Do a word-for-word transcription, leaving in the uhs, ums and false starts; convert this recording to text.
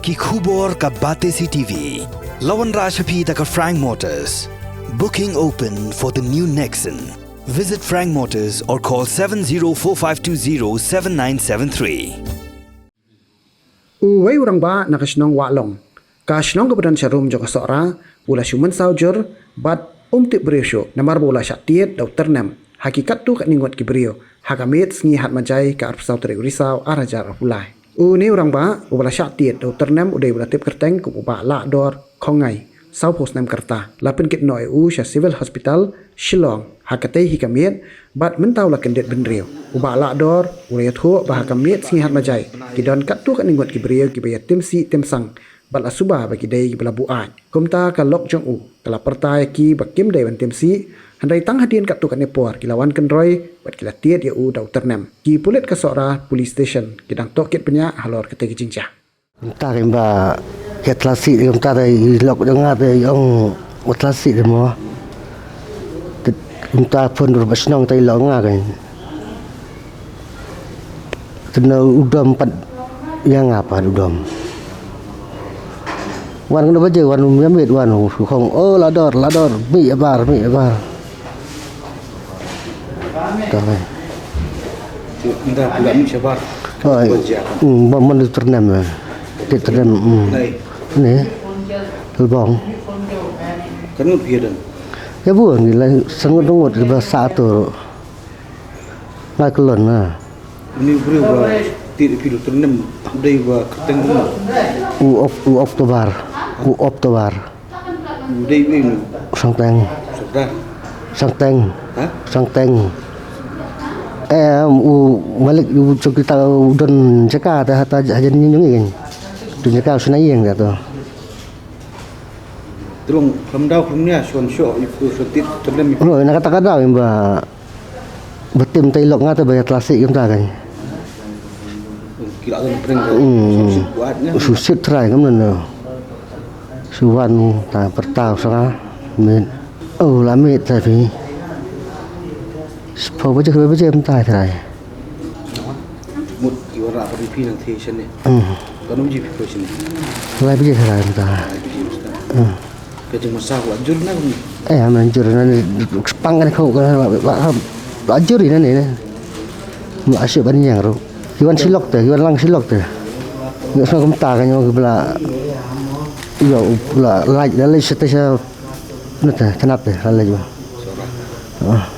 Ki khubor ka Batesi T V. La wanrah sha phi da ka Frank Motors. Booking open for the new Nexon. Visit Frank Motors or call seven zero four five two zero seven nine seven three. Uwei u rangbah na ka shnong Wahlong, ka shnong kaba don sharum jong ka Sohra, u la shu mynsaw jur bad um tip briew shuh namar ba u la shah tied da u tyrnem ha ki katto katne ngut ki briew ha ka miet sngi Hatmajai ka arphew saw tarik u Risaw ar hajar arphew lai. Une u rangbah uba la shah tied da u tyrnem u dei uba la tip kyrteng kum u Bah Lahdor Khongngai, sawphew snem ka rta. La pynkit noh ïa u sha Civil Hospital Shillong ha katei hi ka miet bad mynta u la kyndit bynriew. U Bah Lahdor u la ïathuh ba ha ka miet sngi Hatmajai ki don katto katne ngut ki briew kiba ïa tim sih tim sang bad la suba ba ki dei kiba la buaid. Kumta ka lok jong u ka la pyrta ïa ki ba kim dei ban tim sih, hynrei tang hadien katto katne por ki la wan kynroi bad ki la tied ïa u da u tyrnem. Ki pulit ka Sohra Police Station ki dang tohkit bniah halor katei ka jingjia. Mynta ka ba ka tla sih, mynta da i lok jong nga da i ong ba tla sih da mo. Mynta phone dur ba shnong ta i lok nga ka. Tena u dom pat ïa nga pat u dom. Wan kena baje wan um yamit wan u khong, "Oh, Lahdor, Lahdor, mi abar, mi abar." Ka mai. Nda pula mi shabar. Oh, hmm, ba man tyrnem. Ti tyrnem. Hmm. Ni. Lebong. Kanu pia dan. Ya bu ngi la sangut ngut ba sa tu. Ngai kelon na. Ni briew ba ti pia tyrnem dei ba kyrteng. U op, u op tobar. U op tobar. Dei bim. Sangteng. Sangteng. Ha? Sangteng. Eh, u malik u chok kita u don jaka ta hata hajan nyung nyung. Don jaka sunai yang ta tu. Tulung khlem daw khlem nia shon sho ipu shon tit tyrnem. No, na kata ka daw ba ba tim tai lok nga ta ba ya tla sih kumta kan. Ki la don pring. Hmm. Susit trai kam nan. Suwan ta pertau sanga. Mit. Oh, la mit ta phi. Sepho baje baje kumta trai. Mut ki wara pa phi nang the shane. Hmm. Kan um ji phi ko shane. Lai baje trai kumta. Hmm. Ka jingmasa la jur na. Eh, man jur na ni, sepang kan kau kan la jur ina ni. Mu asyik ban yang ru. Iwan silok te, iwan lang silok te. Ngi song kumta kan yo bla. Yo bla lai lai sete sa. Nata tanap te lai lai. Ah.